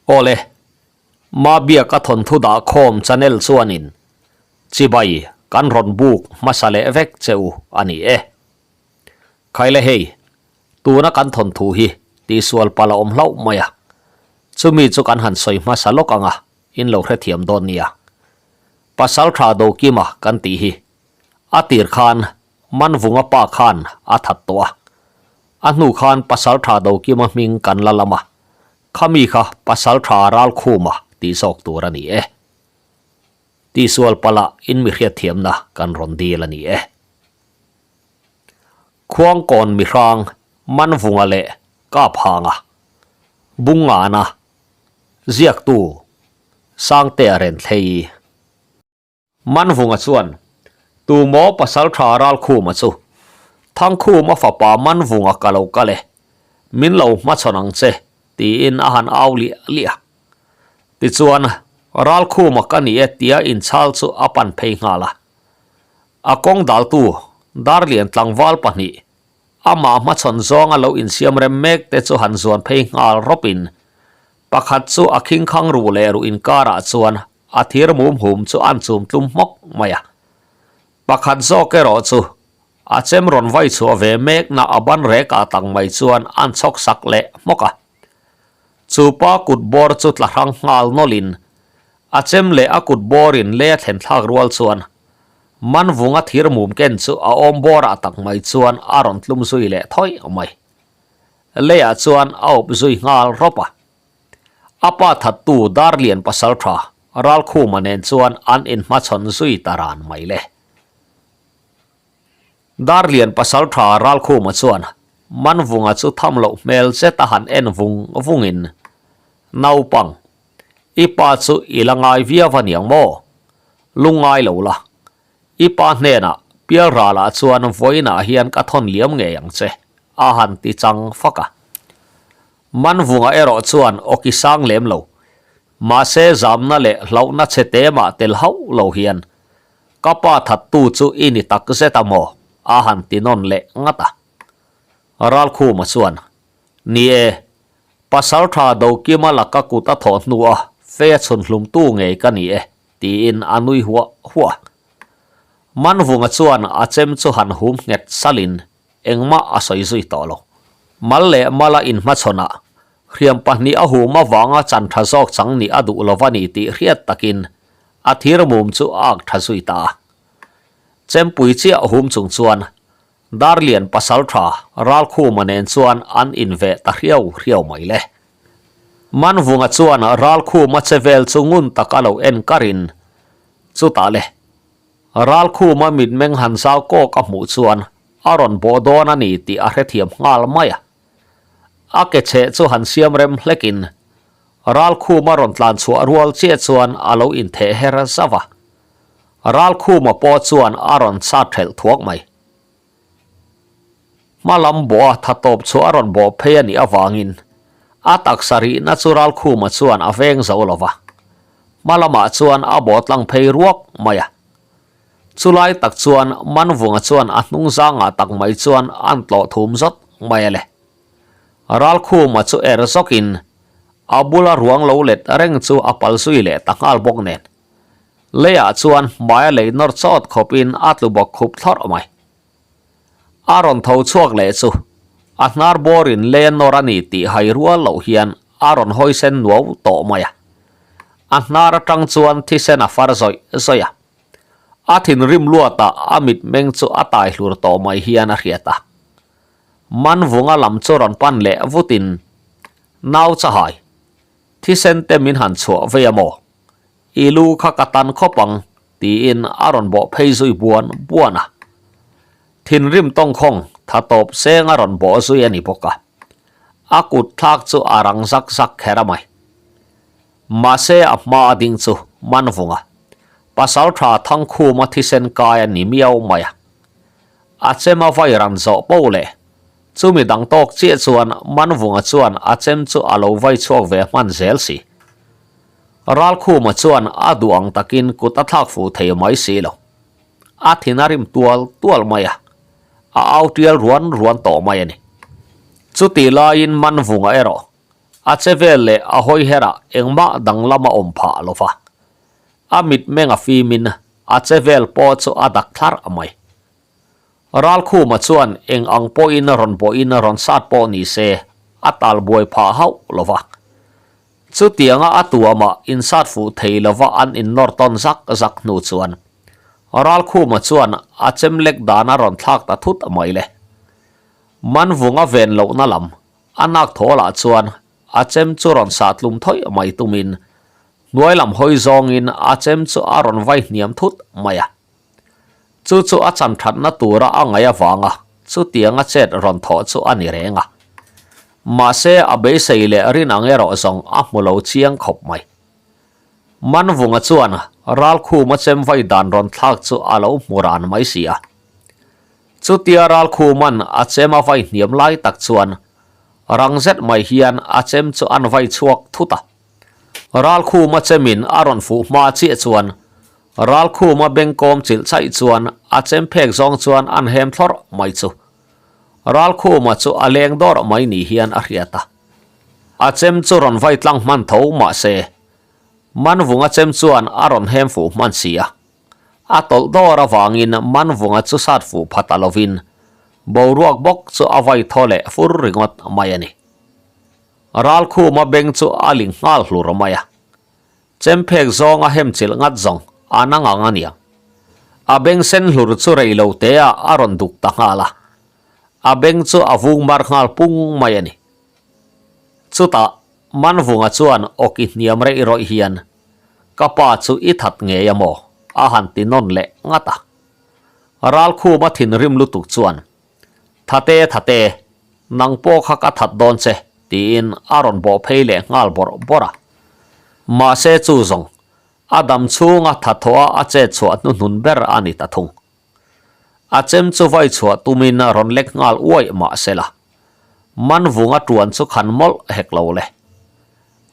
Awle, Mabiaka thawnthu dah khawm channel chuanin chibai kan rawn buk hmasa leh vek che u a ni e. Khaile hei, tuna kan thawnthu hi tihsual palh a awm hlauh mai a, chumi chu kan han sawi hmasa lawk ang a, in lo hrethiam dawn nia. Pasal tha Dokima kan tih hi a tir khan Manvunga pa khan a that tawh a, a hnu khan Pasal tha Dokima hming kan la lam a, Khami kha Pasaltha Ralkhuma tih zawk tur a ni e. Tihsual palh ah in mi hriatthiamna kan rawn dil a ni e. Khuangkawn mihrang Manvunga leh Kaphanga, Bungngana, Ziaktu, Sangtea Renthlei. Manvunga chuan, Tu maw Pasaltha Ralkhuma chu? Thangkhuma fapa Manvunga ka lo kal e, min lo hmachhawn ang che, tiin a han au liah liah. Tichuan, Ralkhuma ka ni e tia inchhal chu a pan phei nghal a. A kawng daltu Darlian tlangval pahnih, amah hmachhawn zawnga lo insiam rem mek te chu han zuan phei nghal rawpin, pakhat chu a khingkhang ruh leh ruh inkarah chuan A thir mum hum chu an chum tlum hmawk mai a. Pakhat zawk erawh chu a chem rawn vai chhuah ve mek na a ban rek ah tang mai chuan an chhawk sak leh hmawk a. Chu pa kut bawr chu tla hrang nghal nawlh in a chem leh a kut bawr in lei a thlen thlak rual chuan man vung a thir mum ken chu a awm bawr ah tak mai chuan a rawn tlum zui leh thawih mai. Lei ah chuan a awp zui nghal rawp a. A pa thattu Darlian pasaltha Ralkhuma nen chuan an inhmachhawn zui ta ran mai le. Darlian pasaltha Ralkhuma chuan Manvunga chu tham loh hmel zet a han en vung vungin, Naupang, i pa chu i la ngai viau a niang maw? Lungngai lo la, i pa hnenah Pialralah chuan vawiinah hian ka thawn liam ngei ang che, a han ti chang fak a. Manvunga erawh chuan awki sang lem lo. Mahse zamna leh hlauhna chhe te mah tel hauh lo hian, Ka pa thattu chu i ni tak zet a maw? a han ti nawn leh ngat a. Ralkhuma chuan, Ni e, Pasaltha Dokima laka kut a thawh hnua fe a chhun hlumtu ngei ka ni e, tiin a nui huah huah a. Manvunga chuan a chem chu han hum nghet salin Engmah a sawi zui tawh lo. Mal leh mala inhmachhawnah hriam pahnih a hum avanga chan tha zawk chang nih a duh lo a ni tih hriat takin a thir mum chu a ak tha zui ta a. Chempui chiah hum chung chuan Darlian pasal tha Ralkhuma nen chuan an inveh ta hriau hriau mai le. Manvunga chuan Ralkhuma che vel chu ngun tak a lo en karin chutah le Ralkhuma mitmeng han zau kawk a hmuh chuan a rawn bawh dawn a ni tih a hrethiam nghal mai a. A ke chheh chu han siam rem hlekin Ralkhuma rawn tlan chhuah rual chiah chuan a lo intheh her zauh a. Ralkhuma pawh chuan a rawn chat ṭhelh thuak mai. Hma lam bawh a tha tawp chu a rawn bawh phei a nih avangin a taksa rihna chu Ralkhuma chuan a veng zo lo va, hma lamah chuan a bawh tlang phei ruak mai a. Chulai tak chuan Manvunga chuan a hnung zangah tak mai chuan an tlawh thum zawt mai a le. Ralkhuma chu er zawkin a bula ruang lo let reng chu a pal zui leh ta nghal bawk nen. Leiah chuan hmai a lei nawr chawt khawpin a tlu bawk khup thlawrh mai. A rawn tho chhuak leh chu a hnar bawrin lei a nawr a ni tih hai rual loh hian a rawn hawi sen nuau tawh mai a. A hnar atang chuan thisen a far zawih zawih a. A thinrim luatah a mitmeng chu a tai hlur tawh mai hian a hriat a. Manvunga lam chu rawn pan leh vutin, Nau chahai, thisen te min han chhuah vei a maw? I lu kha ka tan khawp ang, tiin a rawn bawh phei zui buan buan a. Thinrim tawngkhawng tha tawp seng a rawn bawh zui a ni bawk a. A kut thlak chu a rang zak zak kher a mai. Mahse a hma a ding chu Manvunga, Pasaltha Thangkhuma thisen kai a ni miau mai a. A chem a vai ran zawh poh leh chumi dang tawk chiah chuan Manvunga chuan a chem chu a lo vai chhuak ve hman zel si. Ralkhuma chuan a duh ang takin kut a thlak fuh thei mai si lo. A thin a rim tual tual mai a, a au tial ruan ruan tawh mai a ni. Chutih laiin Manvunga erawh. A che vel leh a hawi herah engmah danglam a awm phah lo va. A mitmeng a fimin a che vel pawh chu a dak thlarh mai. Ralkhuma chuan eng ang pawhin rawn bawhin rawn sat pawh ni se a tal buai phah hauh lo va. Chutianga a tuamah insat fuh thei lova an innawr tawn zak zak hnu chuan Ralkhuma chuan a chem lek dan a rawn thlak ta thut mai le. Manvunga ven lohna lam a nak thawlah chuan a chem chu rawn sah tlum thawih mai tumin hnuai lam hawi zawngin a chem chu a rawn vai hniam thut mai a. Chu chu a chan thatna tura a ngaih avanga chutianga chet rawn thawh chu a ni reng a. Mahse a beisei leh rin ang erawh zawng a hmu lo chiang khawp mai. Manvunga chuan Ralkhuma chem vai dan rawn thlak chu a lo hmu ran mai si a. Chutia Ralkhuman a chem a vai hniam lai tak chuan rang zet mai hian a chem chu an vai chhuak thut a. Ralkhuma chemin a rawn fuh hma chiah chuan Ralkhuma bengkawm chilh chaih chuan a chem phek zawng chuan an hem thlawrh mai chu. Ralkhuma chu a leng dawrh mai ni hian a hriat a. A chem chu rawn vai tlang hman tho mah se, Manvunga chem chuan a rawn hem fuh hman si a. A tawlh dawr avangin Manvunga chu sat fuh pha ta lovin boruak bawk chu a vai thaw leh fur ringawt mai a ni. Ralkhuma beng chu a ling nghal hlur mai a. Chemphek zawng a hem chilh ngat zawng a na ngang a niang. A beng sen hlur chu rei lo te ah a rawn duk ta nghal a. A beng chu a vung mar nghal pung mai a ni. Chutah Manvunga chuan awki hniam reih rawih hian, Ka pa chu i that ngei a maw? a han ti nawn leh ngat a. Ralkhuma thinrim lutuk chuan, Thate thate, nang pawh kha ka that dawn che, tiin a rawn bawh phei leh nghal bawrh bawrh a. Mahse chu zawng, a dam chhunga thathawha a chet chhuah hnuhnun ber a ni ta thung. A chem chu vai chhuah tumin a rawn lek nghal uaih mah sela, Manvunga tuan chu khan mawlh hek lo le.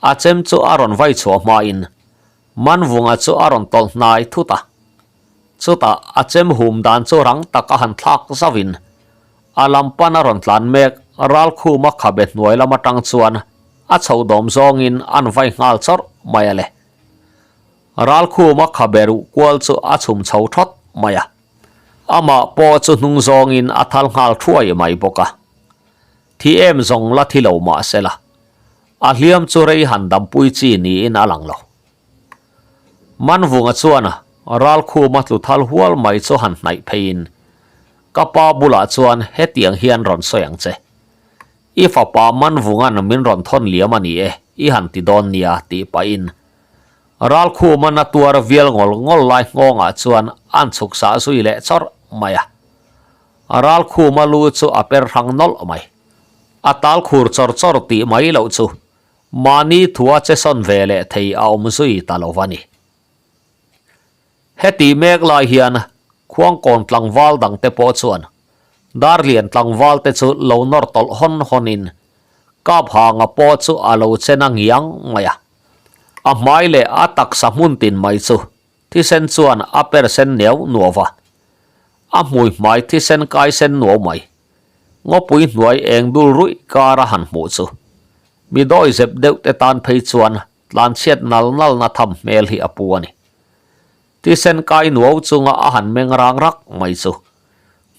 A chem chu a rawn vai chhuah hmain Manvunga chu a rawn tawlh hnai thut a. Chutah a chem hum dan chu rang tak a han thlak zauhin a lam pan a rawn tlan mek Ralkhuma khabe hnuai lam atang chuan a chhoh dawm zawngin an vai nghal chawrh mai a le. Ralkhuma khabe ruh kual chu a chhum chho thawt mai a. Amah pawh chu hnung zawngin a thal nghal thuai mai bawk a. Thi em zawng la thi lo mah se la, a hliam chu rei han dampui chi niin a lang lo. Manvunga chuan Ralkhuma tlu thal hual mai chu han hnaih pheiin, Ka pa bulah chuan hetiang hian rawn sawi ang che. I fapa Manvunga'n min rawn thawn liam a ni e, i han ti dawn nia, tih pahin Ralkhuma na tuar vial ngawl ngawl lai nghawngah chuan an chhuk sah zui leh chawrh mai a. Ralkhuma lu chu a per hrang nawlh mai. A tal khur chawr chawr tih mai loh chu Mahni thua che sawn ve leh thei a awm zui ta lo va ni. Heti mek lai hian Khuangkawn tlangval dangte pawh chuan Darlian tlangvalte chu lo nawr tawlh hawn hawnin Kaphanga pawh chu a lo chen a ngiang mai a. A hmai leh a taksa hmun tin mai chu thisen chuan a per sen neu nuau va. A hmui hmai thisen kai sen nuau mai. Ngawpui hnuai eng dul ruih kar a han hmuh chu. Mi dawi zep deuh te tan phei chuan tlanchhiat nal nal na tham hmel hi a pu a ni. Thisen kai nuau chunga a han meng rang rak mai chu.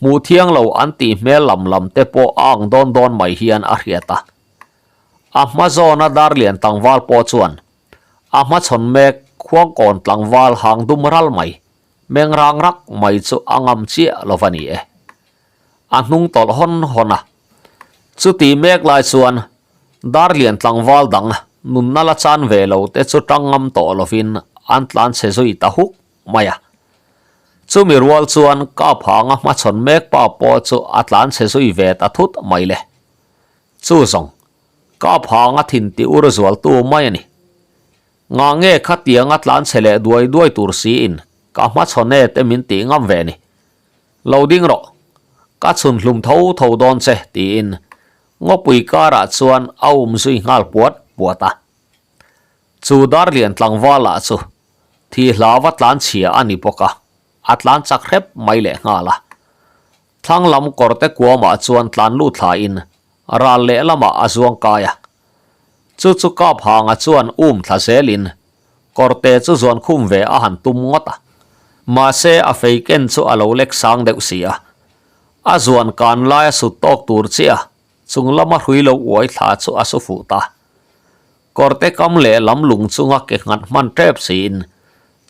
Hmuh thiang lo an tih hmel lam lam te pawh a ang dawn dawn mai hian a hriat a. A hma zawna Darlian tlangval pawh chuan a hmachhawn mek Khuangkawn tlangval hang dum ral mai, meng rang rak mai chu a ngam chiah lo va ni e. A hnung tawlh hawn hawn a. Chuti mek lai chuan Darlian tlangval dang nunna la chan ve lo te chu tang ngam tawh lovin an tlan chhe zui ta huk mai a. Chumi rual chuan Kaphanga hmachhawn mek pa pawh chu a tlan chhe zui ve ta thut mai le. Chu zawng, Kaphanga thin ti ur zualtu mai a ni. Ngah nge khatianga tlan chhe leh duai duai tur siin ka hmachhawn e te min tih ngam ve ni. Lo ding rawh, ka chhun hlum tho tho dawn che, tiin ngawpui karah chuan a um zui nghal puat puat a. Chu Darlian tlangval ah chu thi hlava tlan chhia a ni bawk a, a tlan chak hrep mai leh nghal a. Thlang lam kawrte kuamah chuan tlan lut thlain ral lehlamah a zuang kai a. Chu chu Kap Hanga chuan um thla zelin kawrte chu zuan khum ve a han tum ngawt a. Mahse a fei ken chu a lo lek sang deuh si a. A zuan kan laia sut tawk tur chiah chung lama hrui lo uai thla chu a su fuh ta. Kawrte kam leh lam lung chunga ke nghat hman tep siin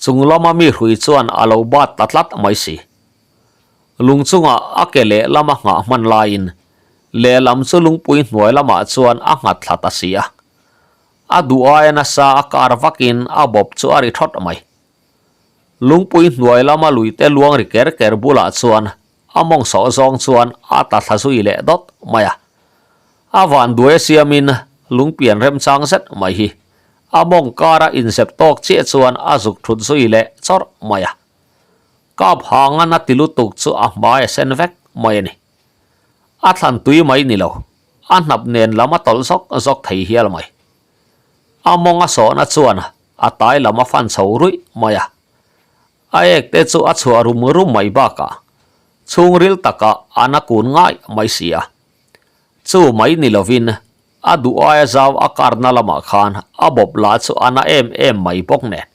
chung lama mi hrui chuan a lo bat ta tlat mai si. Lung chungah a ke leh lama nghah hman laiin lehlam chu lungpui hnuai lamah chuan a nghat thla ta si a. A duh aia nasa a kar vakin a bawp chu a ri thawt mai. Lungpui hnuai lama luite luang ri ker ker bulah chuan a mawng sawh zawng chuan a ta thla zui leh dawt mai a. A van duai siamin lungpian remchang zet mai hi a mawng kara inzep tawk chiah chuan a zuk thut zui leh chawrh mai a. Kap hang a na ti lutuk chu a hmai a sen vek mai a ni. A thlan tui mai ni lo, a hnap nen lam a tawlh zawk zawk thei hial mai. A mawng a sawhna chuan a tai lam a fan chho ruih mai a. A ek te chu a chhuah rum rum mai bakah chhungril takah a na kun ngai mai si a. Chu mai ni lovin a duh aia zau a karna lamah khan a bawp lah chu a na em em mai bawk nen.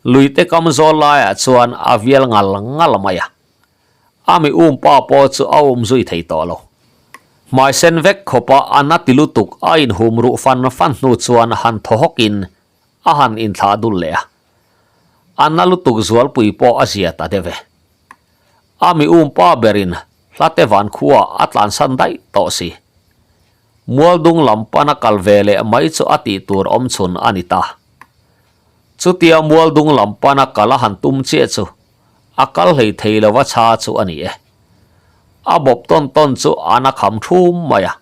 Luite kam zawl laiah chuan a vial ngal ngal mai a. A mi um pa pawh chu a um zui thei tawh lo. Hmai sen vek khawpa a na ti lutuk a inhum ruh fan fan hnu chuan han thaw hawkin a han inthlah dul leh a. A na lutuk zualpui pawh a zia ta deuh e. A mi um pa berin hlate van khuaah a tlansan daih tawh si. Mualdung lam pana kal ve leh mai chu a tih tur awm chhun a ni ta. Chutia Mualdung lam pana kal a han tum chiah chu a kal hlei thei lova chha chu a ni e. A bawp tawn tawn chu an a kham thum mai a.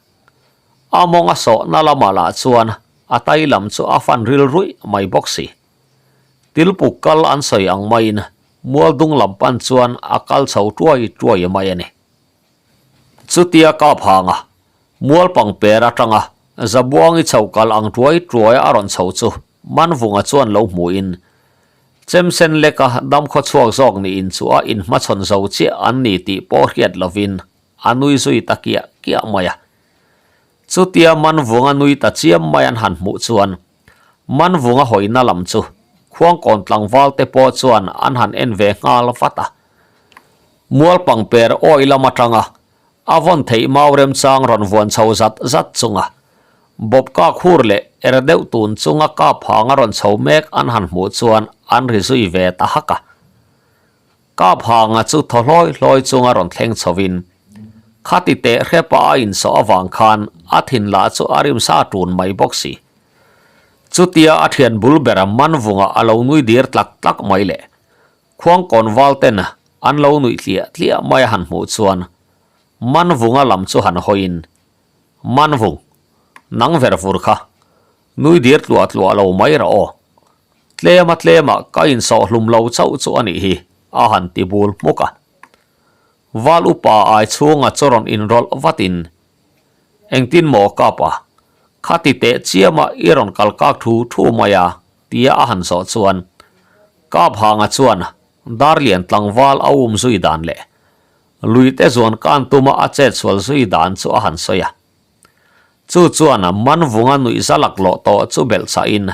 A mawng a sawhna lamah lah chuan a tai lam chu a fan ril ruih mai bawk si. Tilpuk kal an sawi ang maiin Mualdung lam pan chuan a kal chho tuai tuai mai a ni. Chutia kap hanga Mualpang per atanga Zabuangi chho kal ang tuai tuai a rawn chho chu Manvunga chuan lo hmuhin Chemsen leka damkhaw chhuak zawk niin chu a inhmachhawn zo chiah an ni tih pawh hriat lovin a nui zui ta kiah kiah mai a. Chutia Manvunga nui ta chiam mai an han hmuh chuan Manvunga hawina lam chu Khuangkawn tlangval te pawh chuan an han en ve nghal vat a. Mualpang per awi lam atanga A vawn theih mau remchang rawn vuan chho zat zat chunga bawp kak hur leh er deuh tun chunga kap hang a rawn chho mek an han hmuh chuan an ri zui ve ta hak a. Kap hanga chu thaw hlawi hlawi chunga rawn thleng chhovin khati teh hrepa a insawh avang khan a thin lah chu a rim sa tun mai bawk si. Chutia a thian bul bera Manvunga a lo nui dir tlak tlak mai le. Khuangkawn val ten an lo nuih tliah tliah mai a han hmuh chuan Manvunga lam chu han hawiin, Manvung, nang ver vur kha, nui dir tluah tluah lo mai rawh aw. Tlema tlema ka insawh hlum lo chauh chu a nih hi, a han ti bul hmuk a. Val upa ai chhunga chu rawn inrawlh vatin, Engtin maw kap a, khati teh chiama i rawn kal kak thu thu mai a, tia a han zawh chuan Kap Hanga chuan Darlian tlangval a um zui dan leh Luite zuan kan tuma a chet sual zui dan chu a han sawi a. Chu chuan Manvunga nuih za laklawh tawh chu belh chahin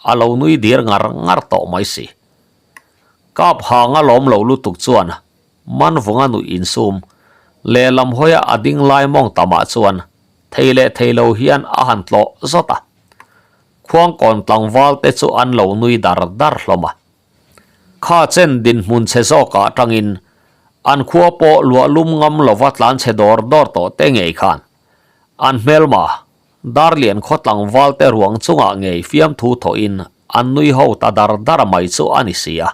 a lo nui dir ngar ngar tawh mai si. Kap Hanga lawm lo lutuk chuan Manvunga nuih insum lehlam hawia a ding lai mawng tamah chuan thei leh thei lo hian a han tlawh zawt a. Khuangkawn tlangval te chu an lo nui dar dar hlawm a. Kha chen dinhmun chhe zawkah atangin an khua pawh luah lum ngam lova tlan chhe dawr dawr tawh te ngei khan an hmelma Darlian khaw tlangval te ruang chungah ngei fiamthu thawhin an nui ho ta dar dar mai chu a ni si a.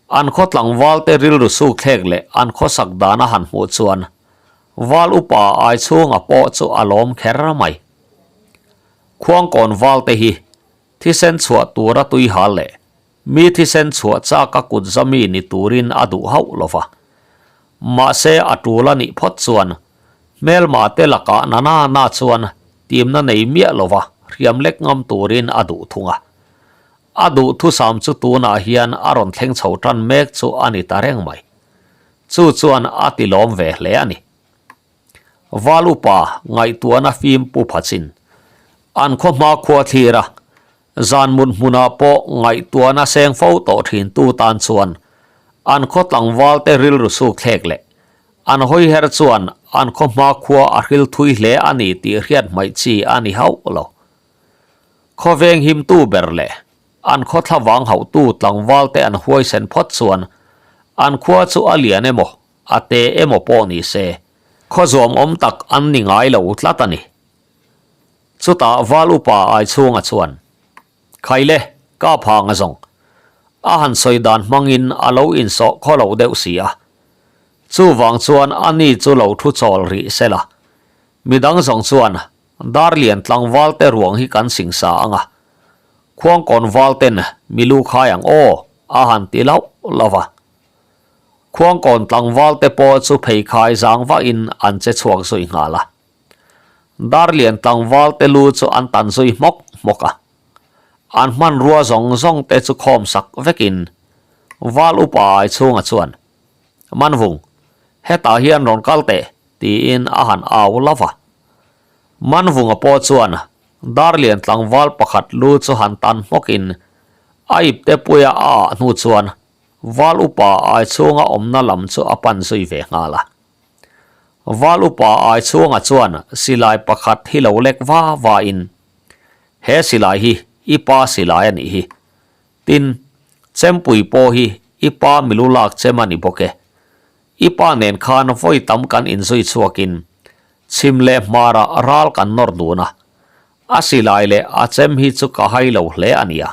An khaw tlangval te rilru suk thlek leh an khawsak dan a han hmuh chuan val upa ai chhunga pawh chu a lawm kher mai. Khuangkawn val te hi thisen chhuah tura tui hal leh mi thisen chhuah chak a kut zami ni turin a duh hauh lo va. Mahse a tul a nih phawt chuan hmelma te lakah na na na chuan timna nei miah lo va hriam lek ngam turin a duh thung a. A duhthusam chu tunah hian a rawn thleng chho tan mek chu a ni ta reng mai. Chu chuan a ti lawm ve hle a ni. Val upa ngaihtuahna fim pu pha chin. An khaw hma khua thlir a, zan mut hmunah pawh ngaihtuahna seng fo tawh thin tu tan chuan an khaw tlangval te rilru suk thlek leh an hawi her chuan an khaw hma khua a hril thui hle a ni tih hriat hmaih chi a ni hauh lo. Khawveng himtu ber leh an khaw thlavang hauhtu tlangval te an huaisen phawt chuan an khua chu a lian emaw a te emaw pawh ni se khaw zuam awm tak an ni ngai lo tlat a ni. Chutah val upa ai chhunga chuan, Khaile, ka phang a zawng. A han sawi dan hmangin a lo insawh khaw lo deuh si a. Chuvang chuan a ni chu lo thu chawl rih se la. Midang zawng chuan Darlian tlangval te ruang hi kan singsa ang a. Khuangkawn val ten mi lu khai ang aw, a han ti lauh lauh a. Khuangkawn tlangval te pawh chu pheikhai zang vahin an che chhuak zui nghal a. Darlian tlangval te lu chu an tan zui hmawk hmawk a. An hmanrua zawng zawng te chu khawm sak vekin Val upa ai chhunga chuan, Manvung, hetah hian rawn kal teh, tiin a han au lo va. Manvunga pawh chuan Darlian tlangval pakhat lu chu han tan hmawkin a ipte puia a ah hnu chuan Val upa ai chhunga awmna lam chu a pan zui ve nghal a. Val upa ai chhunga chuan silai pakhat hi lo lek va va in, He silai hi i pa silai a nih hi. Tin, chempui pawh hi i pa milu lak chem a ni bawk e. I pa nen khan vawi tam kan inzui chhuakin chhim leh hmarah ral kan nawr dun a, a silai leh a chem hi chu ka hai lo hle a nia.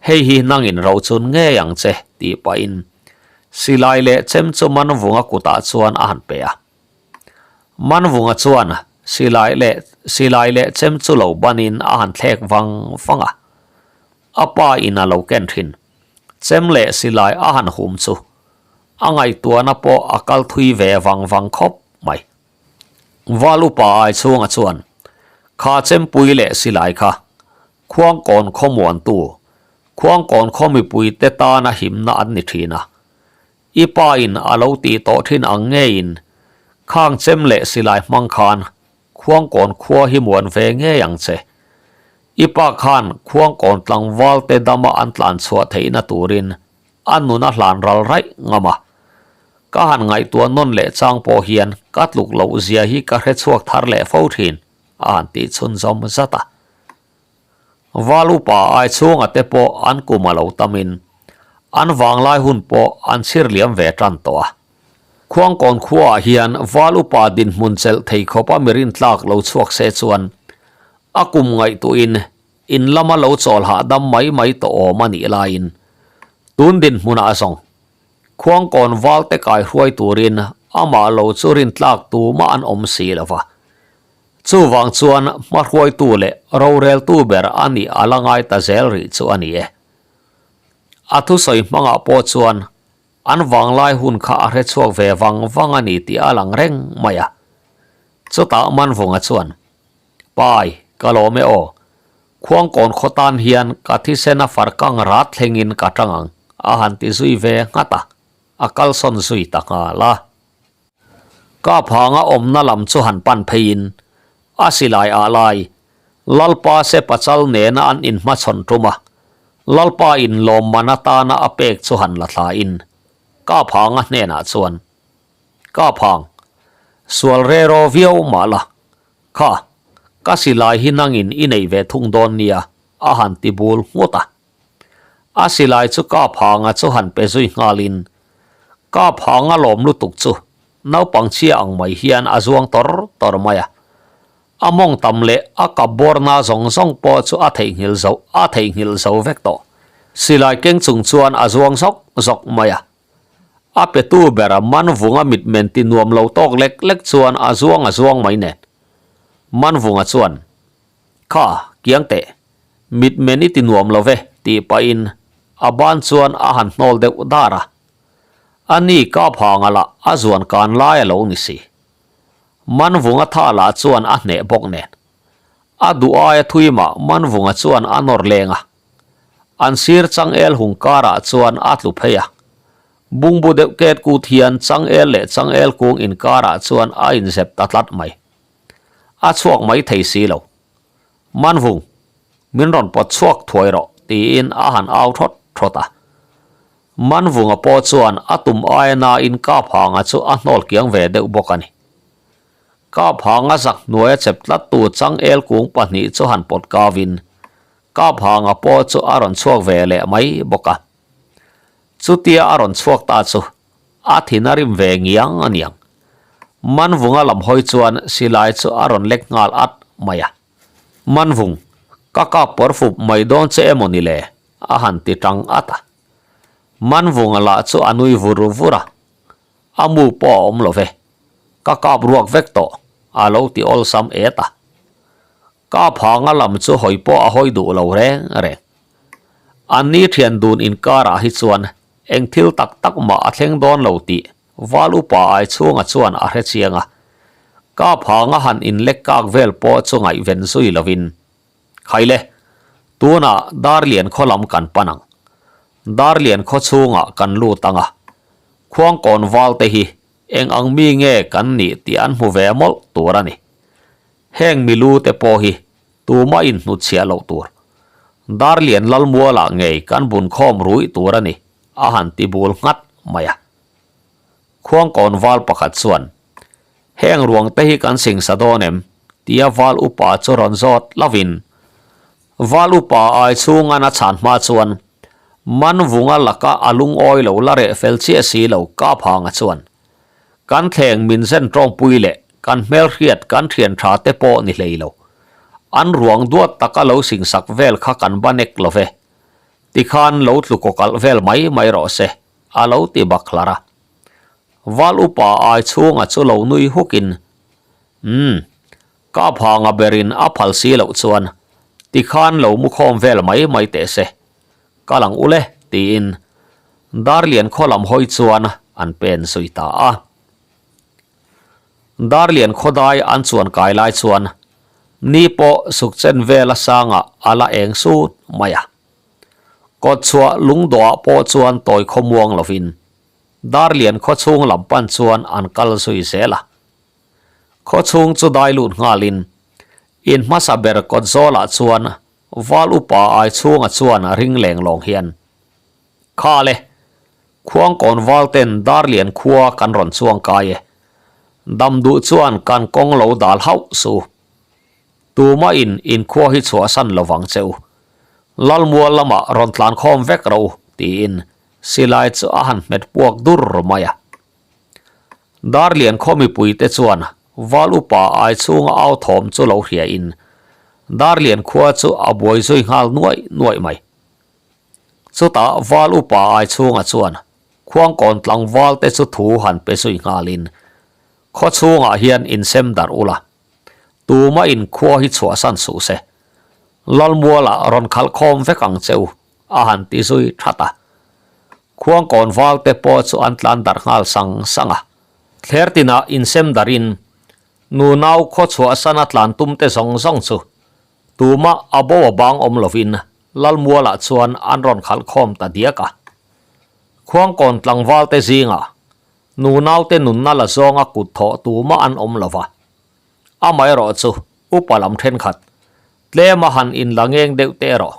Hei hi nangin rochun ngei ang che, tih pahin silai leh chem chu Manvunga kutah chuan a han pe a. Manvunga chuan silai leh silai leh chem chu lo banin a han thlek vang vang a. A pa in a lo ken thin. Chem leh silai a han hum chu a ngaihtuahna pawh a kal thui ve vang vang khawp mai. Val upa ai chhunga chuan kha chempui leh silai kha Khuangkawn khawmuantu, Khuangkawn khaw mipuite tana himna an ni thin a. I pa in a lo tih tawh thin ang ngeiin khang chem leh silai hmang khan Khuangkawn khua hi muan ve ngei ang che. I pa khan Khuangkawn tlangval te dama an tlan chhuah theihna turin a nun a hlan ral raih ngam a. Ka han ngaihtuah nawn leh chang pawh hian ka tluk loh zia hi ka hre chhuak thar leh fo thin a han tih chhunzawm zat a. Val upa ai chhunga te pawh an kum a lo tamin an vanglai hun pawh an chhir liam ve tan tawh a. Khuangkawn khuaah hian val upa dinhmun chelh thei khawpa mi rintlak lo chhuak se chuan a kum ngaihtuahin in lama lo chawl hahdam mai mai tawh awm a nih laiin tun dinhmunah zawng Khuangkawn valte kaihruai turin amah lo chu rintlak tumah an awm si lo va. Chuvang chuan hmahruaitu leh roreltu ber a nih a la ngai ta zel rih chu a ni e. A thusawi hmangah pawh chuan an vanglai hun kha a hrechhuak ve vang vang a ni tih a lang reng mai a. Chutah Manvunga chuan, Pai, ka lawm e aw. Khuangkawn khaw tan hian ka thisen a farkang rat thlengin ka tang ang, a han ti zui ve nghat a, a kalsawn zui ta nghal a. Ka phanga awmna lam chu han pan pheiin a silai ah lai Lalpa se pachal nena an inhmachhawn tum a, Lalpa in lawmman atana a pek chu han la thlain ka phanga hnenah chuan, Ka phang, sual reraw viau mah la, kha, ka silai hi nangin i nei ve thung dawn nia a han ti bul nghut a. A silai chu ka phanga chu han pe zui nghalin ka phanga lawm lutuk chu naupang chhia ang mai hian a zuang tawr tawr mai a. A mawng tam leh a kap bawrna zawng zawng pawh chu a theihnghilh zo a theihnghilh zo vek tawh. Silai keng chung chuan a zuang zawk zawk mai a. A petu bera Manvunga mitmen ti nuam lo tawk lek lek chuan a zuang a zuang mai nen. Manvunga chuan, Kha, kiang teh. Mitmen i ti nuam lo ve, tih pahin a ban chuan a han hnawl deuh dar a. A ni kap hanga lah a zuan kan lai a lo ni si. Manvunga tha lah chuan a hneh bawk nen. A duh aia thui mah Manvunga chuan a nawr leng a. An sir changel hung karah chuan a tlu phei a. Bungbu deuh ket kut hian changel leh changel kung inkarah chuan a inzep ta tlat mai. A chhuak mai thei si lo. Manvung, min rawn pawt chhuak thuai rawh, tiin a han au thawt thawt a. Manvunga pawh chuan a tum aia nain Kaphanga chu a hnawl kiang ve deuh bawk a ni. Kaphanga zak hnuaia chep tlattu changel kung pahnih chu han pawt kavin Kaphanga pawh chu a rawn chhuak ve leh mai bawk a. Chutia a rawn chhuak ta chu a thin a rim ve ngiang a niang. Manvunga lam hawi chuan silai chu a rawn lek nghal at mai a. Manvung, ka kap pawr fup mai dawn che emaw ni le? a han ti tang at a. Manvunga lah chu a nui vur vur a, A mu pawh a awm lo ve, ka kap ruak vek tawh, a lo ti awlsam et a. Ka phanga lam chu hawi pawh a hawi duh lo reng reng. An ni thian dun inkarah hi chuan eng thil tak tak mah a thleng dawn lo tih Val upa ai chhunga chuan a hre chiang a. Ka phanga han inlek kak vel pawh chu ngaihven zui lovin, Khaile, tunah Darlian khaw lam kan pan ang. Darlian khaw chhungah kan lut ang a. Khuangkawn valte hi eng ang mi nge kan nih tih an hmu ve mawlh tur a ni. Heng milu te pawh hi tumah in hnutchhiah loh tur. Darlian Lalmualah ngei kan bun khawm ruih tur a ni, a han ti bul nghat mai a. Khuangkawn val pakhat chuan, Heng ruang te hi kan singsa dawn em? tia val upa chu rawn zawt lovin, Val upa ai chhungan a chhan hma chuan Manvunga laka a lungawi lo la reh fel chiah si lo Kaphanga chuan, Kan thleng min zen tawngpui leh kan hmelhriat kan thian tha te pawh ni hlei lo. An ruang duat taka lo singsak vel kha kan ba nek lo ve. Tikhan lo tlu kawkalh vel mai mai rawh se, a lo ti bak hlar a. Val upa ai chhunga chu lo nui hukin, Umm, ka phanga berin a phal si loh chuan tikhan lo mu khawm vel mai mai teh se. Ka lang ule, tiin Darlian khaw lam hawi chuan an pen zui ta a. Darlian khaw dai an chuan kai lai chuan ni pawh sukchen vel a sangah a la eng sut mai a. Kawtchhuah lungdawhah pawh chuan tawi khaw muang lovin Darlian khaw chhung lam pan chuan an kal zui zel a. Khaw chhung chu dai lut nghalin in hmasa ber kawt zawlah chuan Val upa ai chhunga chuan ring leng lawng hian, Kha le, Khuangkawn val ten Darlian khua kan rawn chuang kai e. Dam duh chuan kan kawng lo dal hauh su. Tuma in in khua hi chhuahsan lo vang che u. Lalmual lamah rawn tlan khawm vek rawh u, tiin silai chu a han hmet puak dur mai a. Darlian khaw mipuite chuan Val upa ai chhunga au thawm chu lo hria in Darlian khua chu a buai zui nghal nuaih nuaih mai. Chutah Val upa ai chhunga chuan Khuangkawn tlangval te chu thu han pe zui nghal in khaw chhungah hian insem darh ula, tumah in khua hi chhuahsan suh se, Lalmualah rawn khalh khawm vek ang che u a han ti zui that a. Khuangkawn val te pawh chu an tlan darh nghal sang sang a. Thler tinah insem darhin nunau khaw chhuahsana tlan tum te zawng zawng chu tumah a bo a bang awm lovin Lalmualah chuan an rawn khalh khawm ta diak a. Khuangkawn tlangval te zingah nunau te nunna la zawnga kut thawh tumah an awm lo va. Amaherawh chu upa lam thenkhat tlema han inla ngeng deuh te erawh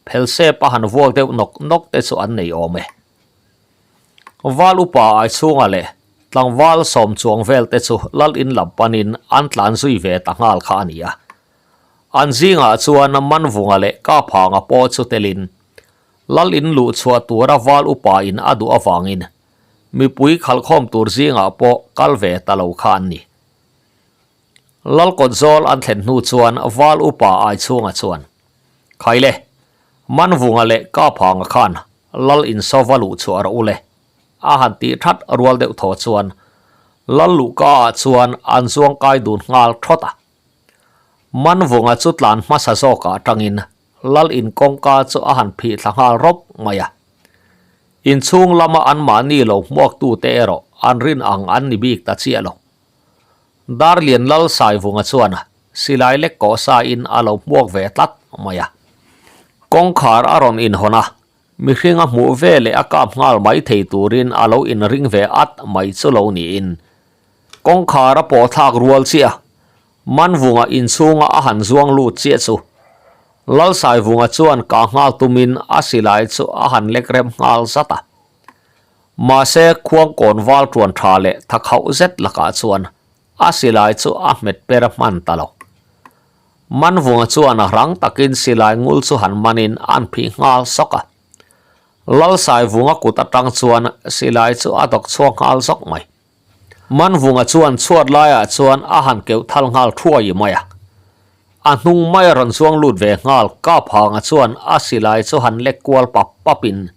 Phelsep a han vuak deuh nawk nawk te chu an nei awm e. Val upa ai chhunga leh tlangval sawm chuang vel te chu lal in lam panin an tlan zui ve ta nghal kha a ni a. An zingah chuan Manvunga leh Kaphanga pawh chu telin lal in luh chhuah tura val upa in a duh avangin mipui khalhkhawm tur zingah pawh kal ve ta lo kha an ni. Lalkawt zawl an thlen hnu chuan Val upa ai chhunga chuan, Khaile, Manvunga leh Kaphanga khan Lal insawva luh chhuah rawh u le, a han tih that rual deuh thaw chuan Lal luhka ah chuan an zuang kai dun nghal thawt a. Manvunga chu tlan hmasa zawkah atangin Lal in kawngka chu a han phih thla nghal rawp mai a. Inchhung lama anmahni lo hmuaktute erawh an rin ang an ni bik ta chiah lo. Darlian Lal Saivunga chuan silai lek kawh sa in a lo hmuak ve tlat mai a. Kawngkhar a rawn inhawn a, mihring a hmuh ve leh a kap nghal mai thei turin a lo inring ve at mai chu lo niin. Kawngkhar a pawh thlak rual chiah, Manvunga inchhunga a han zuang lut chiah chu. Lalsaivunga chuan kah nghal tumin a silai chu a han lek rem nghal zat a. Mahse, khuangkawn val tuan tha leh tha khauh zet lakah chuan a silai chu a hmet per hman ta lo. Manvunga chuan rang takin silai ngul chu han manin an phih nghal sawk a. Lalsaivunga kut atang chuan silai chu a dawk chhuak nghal zawk mai. Manvunga chuan chhuat laiah chuan a han keuh thal nghal thuai mai a. A hnung mai a rawn chuang lut ve nghal Kaphanga chuan a silai chu han lek kual pap papin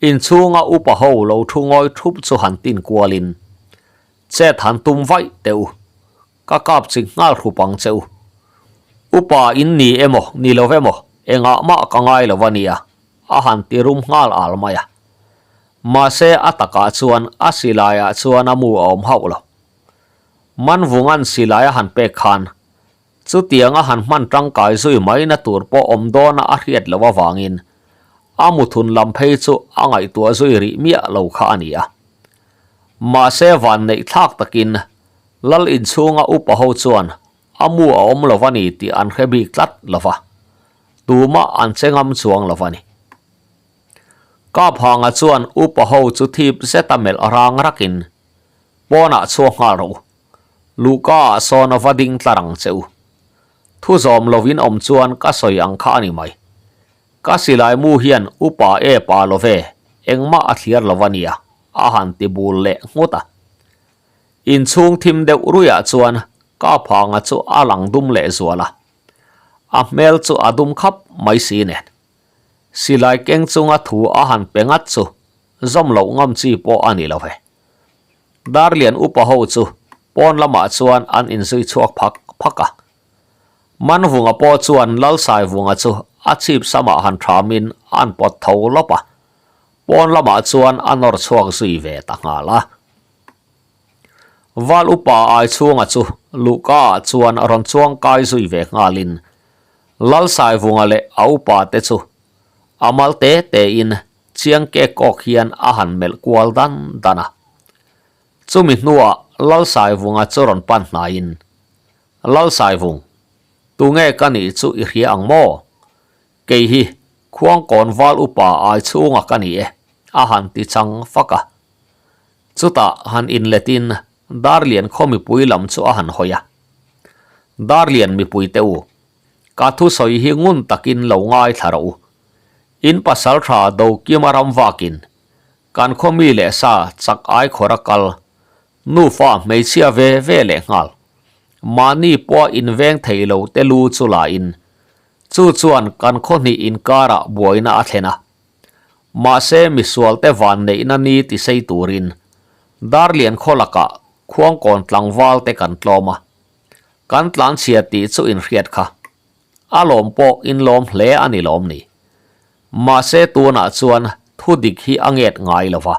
inchhunga upa ho lo thu ngawi thup chu han tin kualin chet han tum vaih teh u. Ka kap chik nghal hrup ang che u. Upa in ni emaw ni lo emaw engah mah ka ngai lo a nia a han ti rum nghal al mai a. Mahse a takah chuan a silaiah chuan a mu a awm hauh lo. Manvunga'n silai a han pek khan chutiang a han hman tangkai zui maina tur pawh awm dawna a hriat loh avangin a muthun lam phei chu a ngaihtuah zui rih miah lo kha a ni a. Mahse vanneih thlak takin Lal inchhunga upa ho chuan a mu a awm lo a ni tih an hre bik tlat lo va, tumah an che ngam chuang lo a ni. Kaphanga chuan upa ho chu thip zeta melh rang rakin, Pawnah chhuak nghal rawh u, luhka ah sawn a va ding tlar ang che u. Thu zawm lovin awm chuan ka sawi ang kha a ni mai. Ka silai mu hian upa e pa lo ve, engmah a thliar lo a nia, a han ti bul leh nghut a. Inchhung thim deuh ruiah chuan Kaphanga chu a lang dum leh zual a, a hmel chu a dum khap mai si nen. Silai keng chunga thu a han pe ngat chu zawm loh ngam chi pawh a ni lo ve. Darlian upa ho chu pawn lamah chuan an inzui chhuak phak phak a. Manvunga pawh chuan Lalsaivunga chu a chhip samah han thamin an pawt tho lawp a, pawn lamah chuan a nawr chhuak zui ve ta nghal a. Val upa ai chhunga chu luhka ah chuan rawn chuang kai zui ve nghalin Lalsaivunga leh a upa te chu a mal te te in chiang kek kawk hian a han melh kual dan dan a. Chumi hnuah Lalsaivunga chu rawn pan hnaiin, Lalsaivung, tunge ka nih chu i hria ang maw? Kei hi Khuangkawn val upa ai chhunga ka ni e, a han ti chang fak a. Chutah han inletin Darlian khaw mipui lam chu a han hawi a. Darlian mipui te u, ka thusawi hi ngun takin lo ngaithla rawh u. In pasal tha Dokima ram vakin kan khaw mi leh sa chak ai khawra kal nufa hmeichhia ve ve leh nghal. Mahni pawha inveng thei lo te lu chu lain chu chuan kan khaw hnih inkarah buaina a thlen a. Mahse misualte van neihna ni ti sei turin Darlian khaw lakah Khuangkawn tlangval te kan tlawm a, kan tlanchhia tih chu inhriat kha. A lawm pawh inlawm hle a ni lawm ni. Mahse tunah chuan thu dik hi a nget ngai lo va,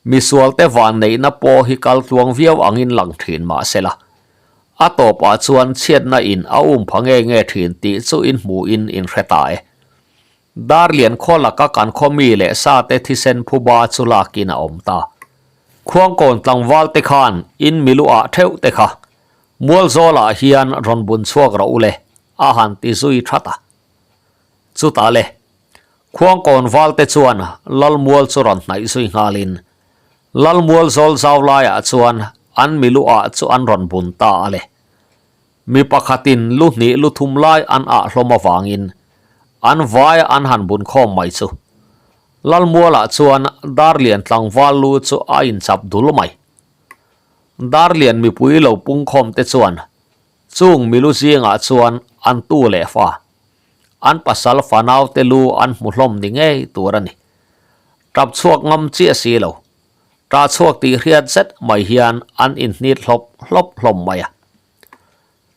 misualte van neihna pawh hi kal tluang viau angin lang thin mahsela, a tawpah chuan chhiatna in a um pha nge nge thin tih chu inhmuhin inhre ta e. Darlian khaw laka kan khaw mi leh sa te thisen phuba chu lakin a awm ta. Khuangkawn tlangval te khan in milu ah theuh te kha Mualzawl ah hian rawn bun chhuak rawh u le a han ti zui that a. Chutah le, Khuangkawn val te chuan Lalmual chu rawn hnaih zui nghalin Lalmualzawl zau laiah chuan an milu ah chu an rawn bun ta a le. Mi pakhatin lu hnih lu thum lai an ah hlawm avangin an vaia an han bun khawm mai chu. Lalmualah chuan Darlian tlangval lu chu a inchap dul mai. Darlian mipui lo pung khawm te chuan chung milu zingah chuan an tu leh fa, an pasal fanau te lu an hmu hlawm ni ngei tur a ni. Tap chhuak ngam chiah si lo, tah chhuak tih hriat zet mai hian an inhnit hlawp hlawp hlawm mai a.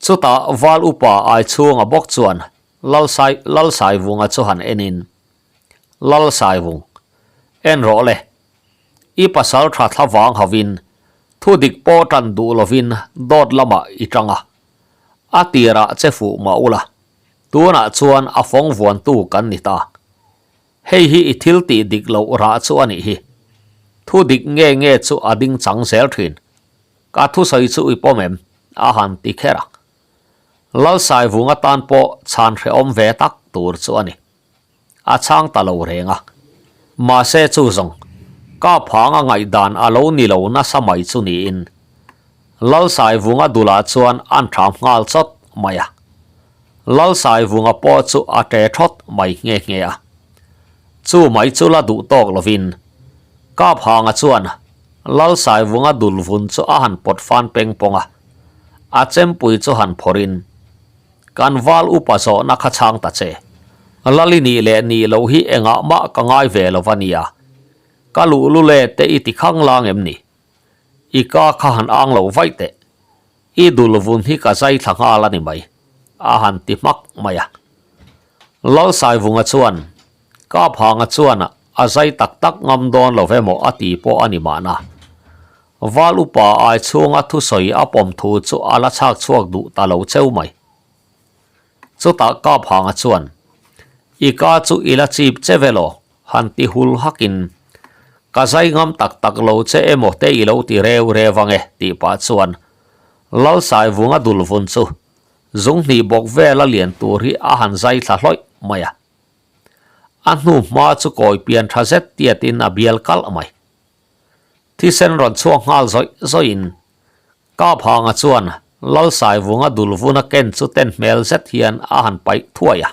Chutah Val upa ai chhunga bawk chuan Lalsai Lalsaivunga chu han enin, Lalsaivung, en rawh le, i pasal tha thla vang hovin thu dik pawh tan duh lovin dawt lamah i tang a, a tirah che fuh mah ula, tunah chuan a fawng vuantu kan ni ta. Hei hi i thil tih dik loh rah chu a nih hi. Thu dik nge nge chu a ding chang zel thin. Ka thusawi chu i pawm em? A han ti kher a. Lalsaivunga tan pawh chhan hrehawm ve tak tur chu a ni. A chhang ta lo reng a. Mahse chu zawng, Kaphanga ngaihdan a lo ni lo nasa mai chu niin Lalsaivunga dulah chuan an ṭham nghal chawt mai a. Lalsaivunga pawh chu a ṭe ṭhawt mai nghe nghe a. Chu mai chu la duh tawk lovin Kaphanga chuan Lalsaivunga dul vun chu a han pawt fan peng pawng a, a chempui chu han phawrhin, Kan val upa zawhna kha chhang ta che. Lali nih leh nih loh hi engah mah ka ngai ve lo va nia. Ka luhlul e te i ti khang lang em ni? I ka kha han ang lo vaih teh. I dul vun hi ka zai thla nghal a ni mai, a han ti hmak mai a. Lalsaivunga chuan, Kaphanga chuan a zai tak tak ngam dawn lo emaw a ti pawh a ni mahna. Val upa ai chhunga thusawi a pawm thu chu a la chhak chhuak duh ta lo cheu mai. Chutah Kaphanga chuan, I ka chu i la chip che velaw? Han ti hul hakin, Ka zai ngam tak tak lo che emaw te i lo ti reu reu ang e, tih pah chuan Lalsaivunga dul vun chu zunghnih bawk vela lian tur hi a han zai thla hlawih mai a. A hnu hma chu kawi pian tha zet tiatin a bial kalh mai. Thisen rawn chhuak nghal zawih zawihin Kaphanga chuan Lalsaivunga dul vuna ken chu ten hmel zet hian a han paih thuai a.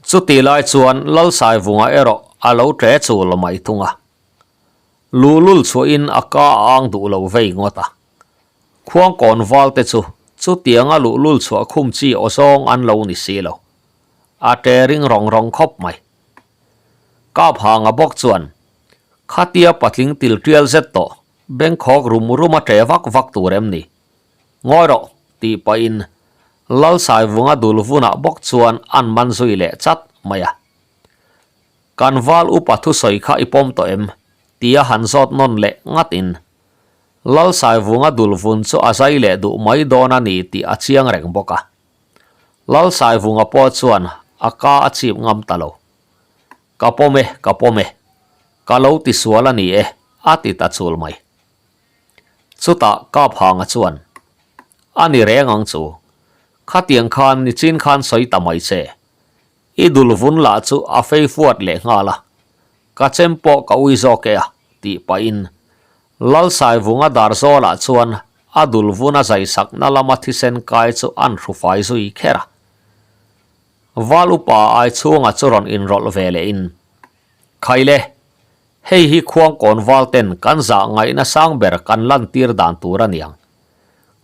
Chutih lai chuan Lalsaivunga erawh a lo ṭe chul mai thung a. Luhlul chhuahin a ka a ang duh lo vei ngawt a. Khuangkawn valte chu chutianga luhlul chhuah khum chi aw zawng an lo ni si lo. A ṭe ring rawng rawng khawp mai. Kaphanga bawk chuan khatia patling til ṭial zet tawh bengkhawk rum rum a ṭe vak vak tur em ni? Ngawi rawh, tih pahin Lalsaivunga dul vunah bawk chuan an man zui leh chat mai a. Kan val upa thusawi kha i pawm tawh em? tia han zawt nawn leh ngatin Lalsaivunga dul vun chu a zai leh duh mai dawn a ni tih a chiang reng bawk a. Lalsaivunga pawh chuan a ka a chip ngam ta lo. Ka pawm e, ka pawm e. Ka lo tisual a ni e, a ti ta chul mai. Chutah Kaphanga chuan, A ni reng ang chu. Khatiang khan nichin khan sawi ta mai che. I dul vun lah chu a fei fuat leh nghal a. Ka chem pawh ka ui zawk e a, tih pahin Lalsaivunga Darzawlah chuan a dul vun a zaisakna lama thisen kai chu an hrufai zui kher a. Val upa ai chhunga chu rawn inrawlh ve lehin, Khaile, Hei hi khuangkawn val ten kan zah ngaihna sang ber kan lantir dan tur a niang.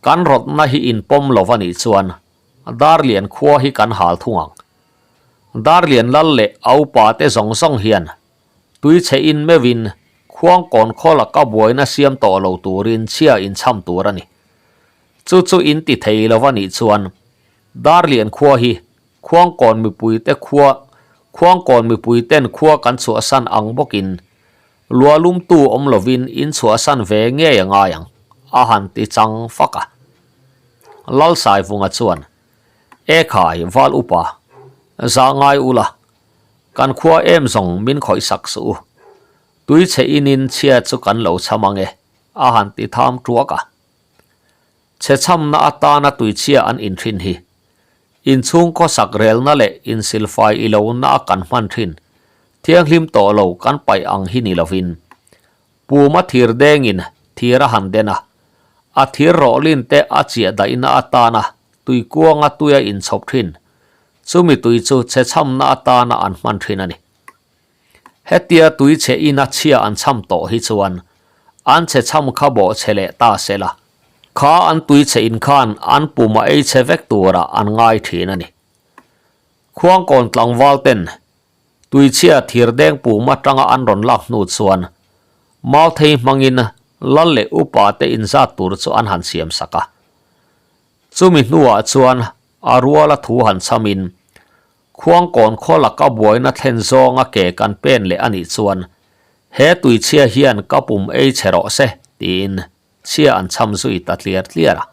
Kan rawtna hi inpawm lo a nih chuan Darlian khua hi kan hal thung ang. Darlian lal leh a upa te zawng zawng hian tuichhe in meuhin khuangkawn khaw laka buaina siam tawh lo turin chhia inchham tur a ni. Chu chu in ti thei lo a nih chuan Darlian khua hi Khuangkawn mipuite khua Khuangkawn mipuiten khua kan chhuahsan ang bawkin lualumtu awm lovin in chhuahsan ve ngei a ngai ang, a han ti chang fak a. Lalsaivunga chuan, E khai, val upa, za ngai ula, kan khua em zawng min khawihsak suh u. Tuichhe inin chhia chu kan lo cham ang e, a han ti tham tuak a. Chhe chhamna atana tuichhia an inthin hi Inchhung khawsak relna leh insilfai i lo na a kan hman thin. Thianghlim tawh lo kan paih ang hi ni lovin. Puma thir dengin thir a han den a, a thir rawhlin te a chiah daihna atana tui kuanga tui a inchhawp thin. Chumi tui chu chhechhamna atana an hman thin a ni. Hetia tui chhe ina chhia an chham tawh hi chuan an chhe chham kha bawh chhe leh ta se la, kha an tui chhe in khan an pum a ei chhe vek turah an ngai thin a ni. Khuangkawn tlangval ten tui chhia thir deng pum atanga an rawn lak hnu chuan Mauthei hmangin lal leh upa te inzat tur chu an han siam sak a. Chumi hnuah chuan a ruala thu han chhamin Khuangkawn khaw laka buaina thlen zawnga ke kan pen leh a nih chuan he tuichhia hian ka pum ei che rawh se tiin chhia an chham zui ta tliar tliar a.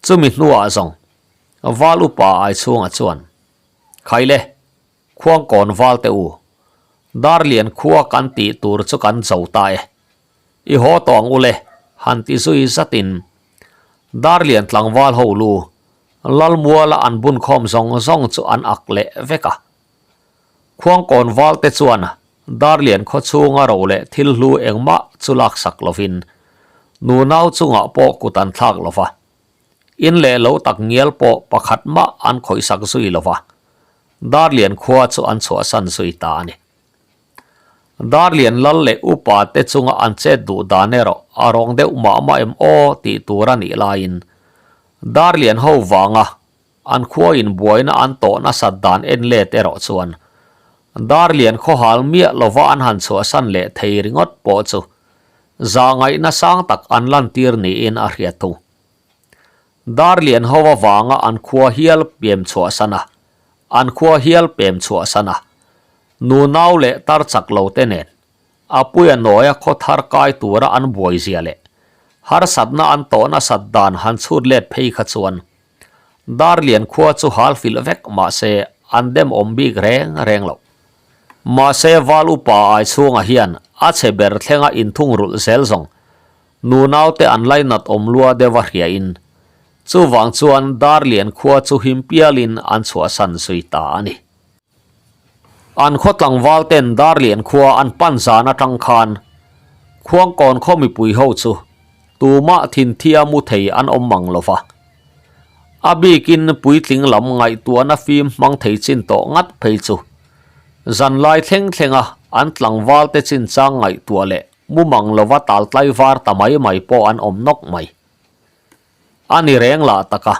Chumi hnuah zawng Val upa Aichhunga chuan, Khaile, Khuangkawn val te u, Darlian khua kan tih tur chu kan zo ta e. I haw tawh ang ule, han ti zui zatin. Darlian tlangval ho lu Lalmuala an bun khawm zawng zawng chu an ak leh vek a. Khuangkawn valte chuan Darlian khaw chhunga ro leh thil hlu engmah chu laksak lovin nunau chungah pawh kut an thlak lo va. In leh lo tak ngial pawh pakhat mah an khawihsak zui lo va, Darlian khua chu an chhuahsan zui ta a ni. Darlian lal leh upa te chunga an chet duh dan erawh a rawng deuh mah mah em aw tih tur a nih laiin Darlian ho vanga an khua in buaina an tawh nasat dan en let erawh chuan Darlian khawhal miah lova an han chhuahsan leh thei ringawt pawh chu zahngaihna sang tak an lantir niin a hriat thung. Darlian ho avanga an khua hial pem chhuahsan a, an khua hial pem chhuahsan a, nunau leh tar chak lo te nen a puia nawia khaw thar kai tura an buai zia leh harsatna an tawh nasat dan han chhut let phei kha chuan Darlian khua chu hal filh vek mahse an dem awm bik reng reng lo. Mahse Val upa ai chhungah hian a chhe ber thlenga inthung rulh zel zawng Nunaute an lainat awm lua deuh a hriain, chuvang chuan Darlian khua chu him pialin an chhuahsan zui ta a ni. An khaw tlangval ten Darlian khua an pan zan atang khan Khuangkawn khaw mipui ho chu tumah thinthia mu thei an awm mang lo va. A bikin puitling lam ngaihtuahna fim hmang thei chin tawh ngat phei chu zanlai thleng thlenga an tlangvalte chinchang ngaihtuah leh Mumang lova tal tlai var ta mai mai pawh an awm nawk mai. A ni reng lah tak a.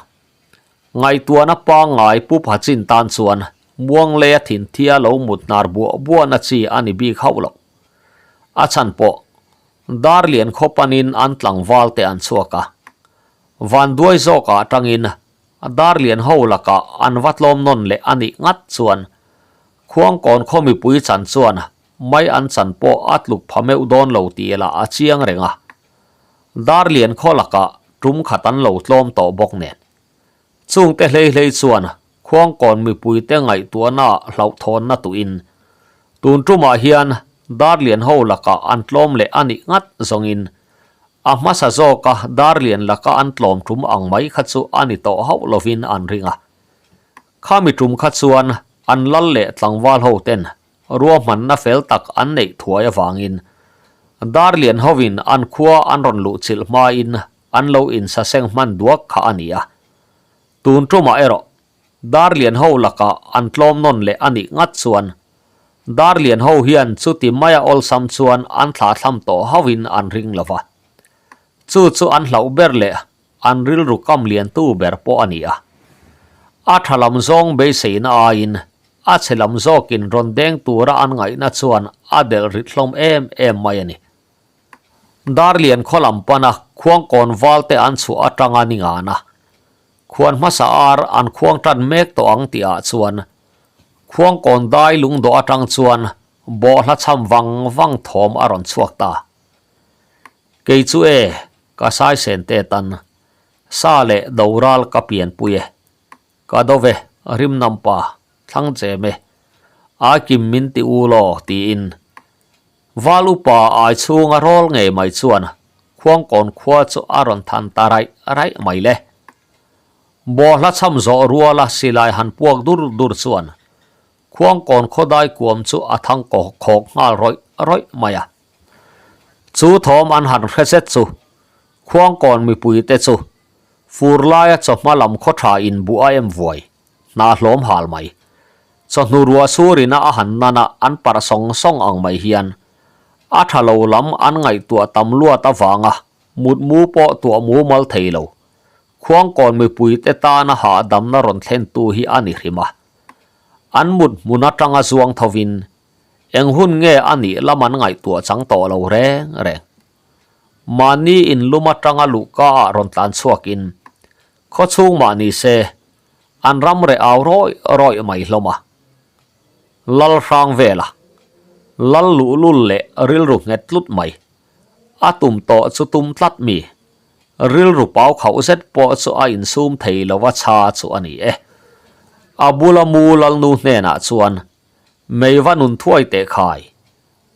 Ngaihtuahna pangngai Pu Phachin tan chuan Muangleia thinthia lo mut hnar buah buahna chi a ni bik hauh lo. A chhan pawh Darlian khaw panin an tlangval te an chhuak a. Vanduai zawkah atangin Darlian ho lakah an va tlawm nawn leh a nih ngat chuan Khuangkawn khaw mipui chan chuan Mai an chan pawh a tluk pha meuh dawn lo tih lah a chiang reng a. Darlian khaw lakah tum khat an lo tlawm tawh bawk nen. Chungte hlei hlei chuan Khuangkawn mipuite ngaihtuahna hlauhthawnna tuhin tun tumah hian Darlian ho lakah an tlawm leh a nih ngat zawngin a hmasa zawka Darlian laka an tlawm tum ang mai kha chu a ni tawh hauh lovin an ring a. Khami tum kha chuan an lal leh tlangval ho ten Ruahmanna fel tak an neih thuai avangin Darlian hovin an khua an rawn luh chilh hmain an lo insaseng hman duak kha a ni a. Tun tumah erawh Darlian ho lakah an tlawm nawn leh a nih ngat chuan Darlian ho hian chuti maia awlsam chuan an thlahthlam tawh hauhin an ring lo va. Chu chu an hlauh ber leh an rilru kam liantu ber pawh a ni a. A tha lam zawng beiseina aiin a chhe lam zawkin rawn deng tura an ngaihna chuan a delh rit hlawm em em mai a ni. Darlian khaw lam pana khuangkawn valte an chhuah atanga ni ngana khuan hmasa ar an khuang tan mek tawh ang tihah chuan khuangkawn dai lungdawh atang chuan bawhhla cham vang vang thawm a rawn chhuak ta. Kei chu e, ka saisen te tan sa leh doral ka pianpui e. Ka do ve, rimnam pa, thlang chem e. Ai kim min ti u law, tiin Val upa ai chhunga rawl ngei mai chuan Khuangkawn khua chu a rawn than ta raih raih mai le. Bawhhla chham zawh ruala silai han puak dur dur chuan Khuangkawn khawdai kuam chu a thang khawk nghal rawih rawih mai a. Chu thawm an han hre zet chu Khuangkawn mipuite chu fur laia chawhma lam khaw tha in buh a em vuai, hna hlawm hal mai. Chawhnu ruah sur ina a han nan a an parh sawng sawng ang mai hian a tha lo lam an ngaihtuah tam luat avanga mutmu pawh tuah mumal thei lo. Khuangkawn mipuite tana hahdamna rawn thlentu hi a ni hrim a. An mut hmun atanga zuang thovin eng hun nge a nih lam an ngaihtuah chang tawh lo reng reng. Mahni in lum atanga luhka ah rawn tlan chhuakin khaw chhung mah ni se an ram reh au rawih rawih mai hlawm a. Lal hrang vela lal luhlul leh rilru nghet tlut mai a tum tawh chu tum tlat mi rilru pau khauh zet pawh chu a insum thei lova chha chu a ni e. A bula mu lalnu hnenah chuan meiva nun thuai teh khai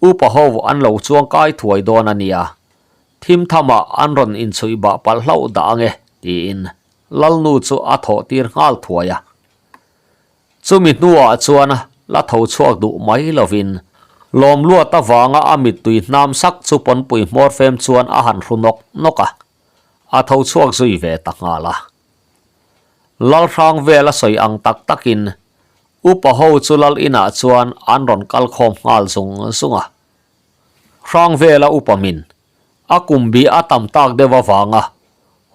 Upa ho an lo chuang kai thuai dawn a nia, thim thamah an rawn inchhuih bah palh hlauh dah ang e. tiin Lalnu chu a thawh tir nghal thuai a. Chumi hnuah chuan la tho chhuak duh mai lovin lawmluat avanga a mittui hnam sak chu pawnpui hmawr fem chuan a han hru nawk nawk a, a tho chhuak zui ve ta nghal a. Lalhrang vel a sawi ang tak takin upa ho chu lal inah chuan an rawn kal khawm nghal zung zung a. Hrang vela upa min a kum bi a tam tak deuh avanga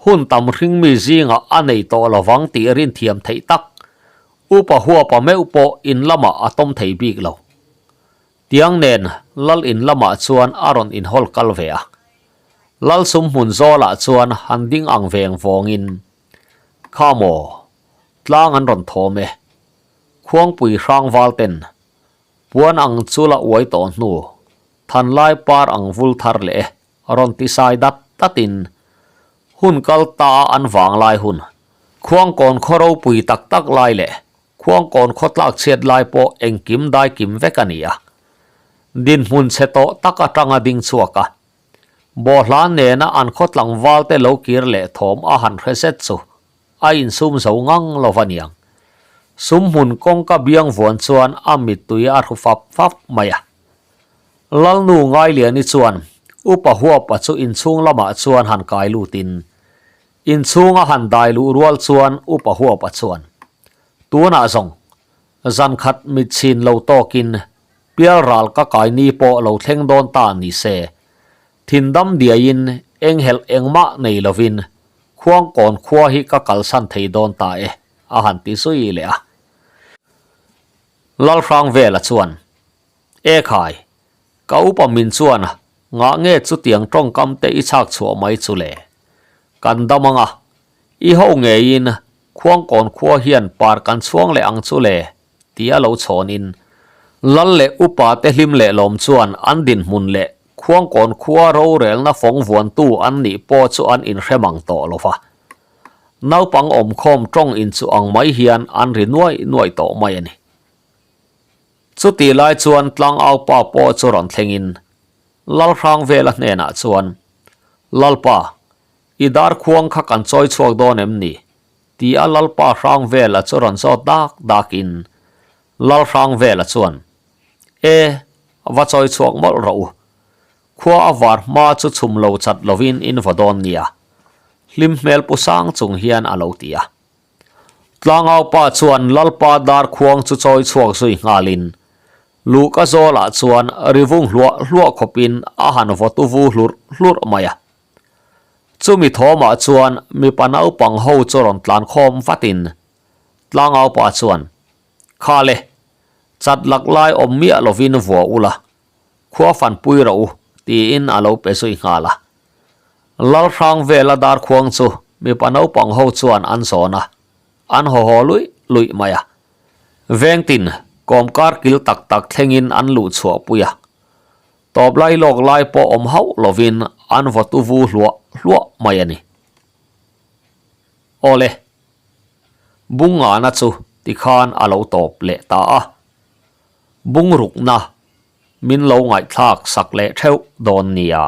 hun tam hringmi zingah a nei tawh lovang tih rinthiam theih tak upa huapa meuh pawh in lamah a tawm thei bik lo. Tiang nen lal in lamah chuan a rawn inhawl kal ve a. Lal sum hmun zawlah chuan han ding ang veng vawngin, Kha maw, tlang an rawn thawm e. Khuangpui hrangval ten puan ang chu la uai tawh hnu, thanlai par ang vul thar leh e rawn ti sai dat datin hun kal ta a an vang lai hun, Khuangkawn khaw ropui tak tak lai leh Khuangkawn khaw tlak chhiat lai pawh engkim dai kim vek a ni a. Dinhmun chhe tawh tak atanga ding chhuak a. Bawhhla nena an khaw tlangval te lo kir leh thawm a han hre zet chu a insum zo ngang lo va niang. Sumhmun kawngka biang vuan chuan a mittui a hru fap fap mai a. Lalnu Ngailiani chuan Upa Huapa chu inchhung lamah chuan han kai lutin inchhunga han dai luh rual chuan Upa Huapa chuan tunah zawng zan khat mitchhin lo tawkin pialral ka kai ni pawh lo thleng dawn ta ni se Thindam diaiin enghelh engmah nei lovin Khuangkawn khua hi ka kalsan thei dawn ta e, a han ti zui leh a. Lalhrangvela chuan, E khai, ka upa min chuan ngah nge chutiang tawngkam te i chhak chhuah mai chu le? Kan dam ang a, i ho ngeiin Khuangkawn khua hian par kan chhuang leh ang chu le? Tia lo chhawnin, Lal leh upa te hlim leh lawm chuan an dinhmun leh Khuangkawn khua rorelna fawng vuantu an nih pawh chu an inhre mang tawh lo va. Naupang awmkhawm tawng inchuh ang mai hian an ri nuai nuai tawh mai a ni. Chutih lai chuan tlangaupa pawh chu rawn thlengin Lalhrangvela hnenah chuan, Lalpa, i darkhuang kha kan chawi chhuak dawn em ni? Ti a Lalpa Hrangvela chu rawn zawt dak dakin Lal Hrangvela chuan, E, va chawi chhuak mawlh rawh u. Khua a var hma chu chhum lo chat lovin in va dawn nia. Hlim hmel pu sang chung hian a lo ti a. Tlangaupa chuan Lalpa dar khuang chu chawi chhuak zui nghalin Luhka zawlah chuan rivung hluah hluah khawpin a han vaw tuvu hlurh hlurh mai a. Chumi thawmah chuan mipa naupang ho chu rawn tlan khawm vatin Tlangaupa chuan, Kha le, chat lak lai awm miah lovin vua ula, khua fanpui rawh u, tiin a lo pe zui nghal a. Lalhrang vela darkhuang chu mipa naupang ho chuan an zawn a, an haw haw luih luih mai a. Vengtin kawmkar kil tak tak thlengin an luh chhuahpui a. Tawp lai lawk lai pawh awm hauh lovin an vaw tuvu hluah hluah mai a ni. Awle, Bungngana chu tikhan a lo tawp leh ta a. Bungrukna min lo ngaihthlak sak leh theuh dawn nia.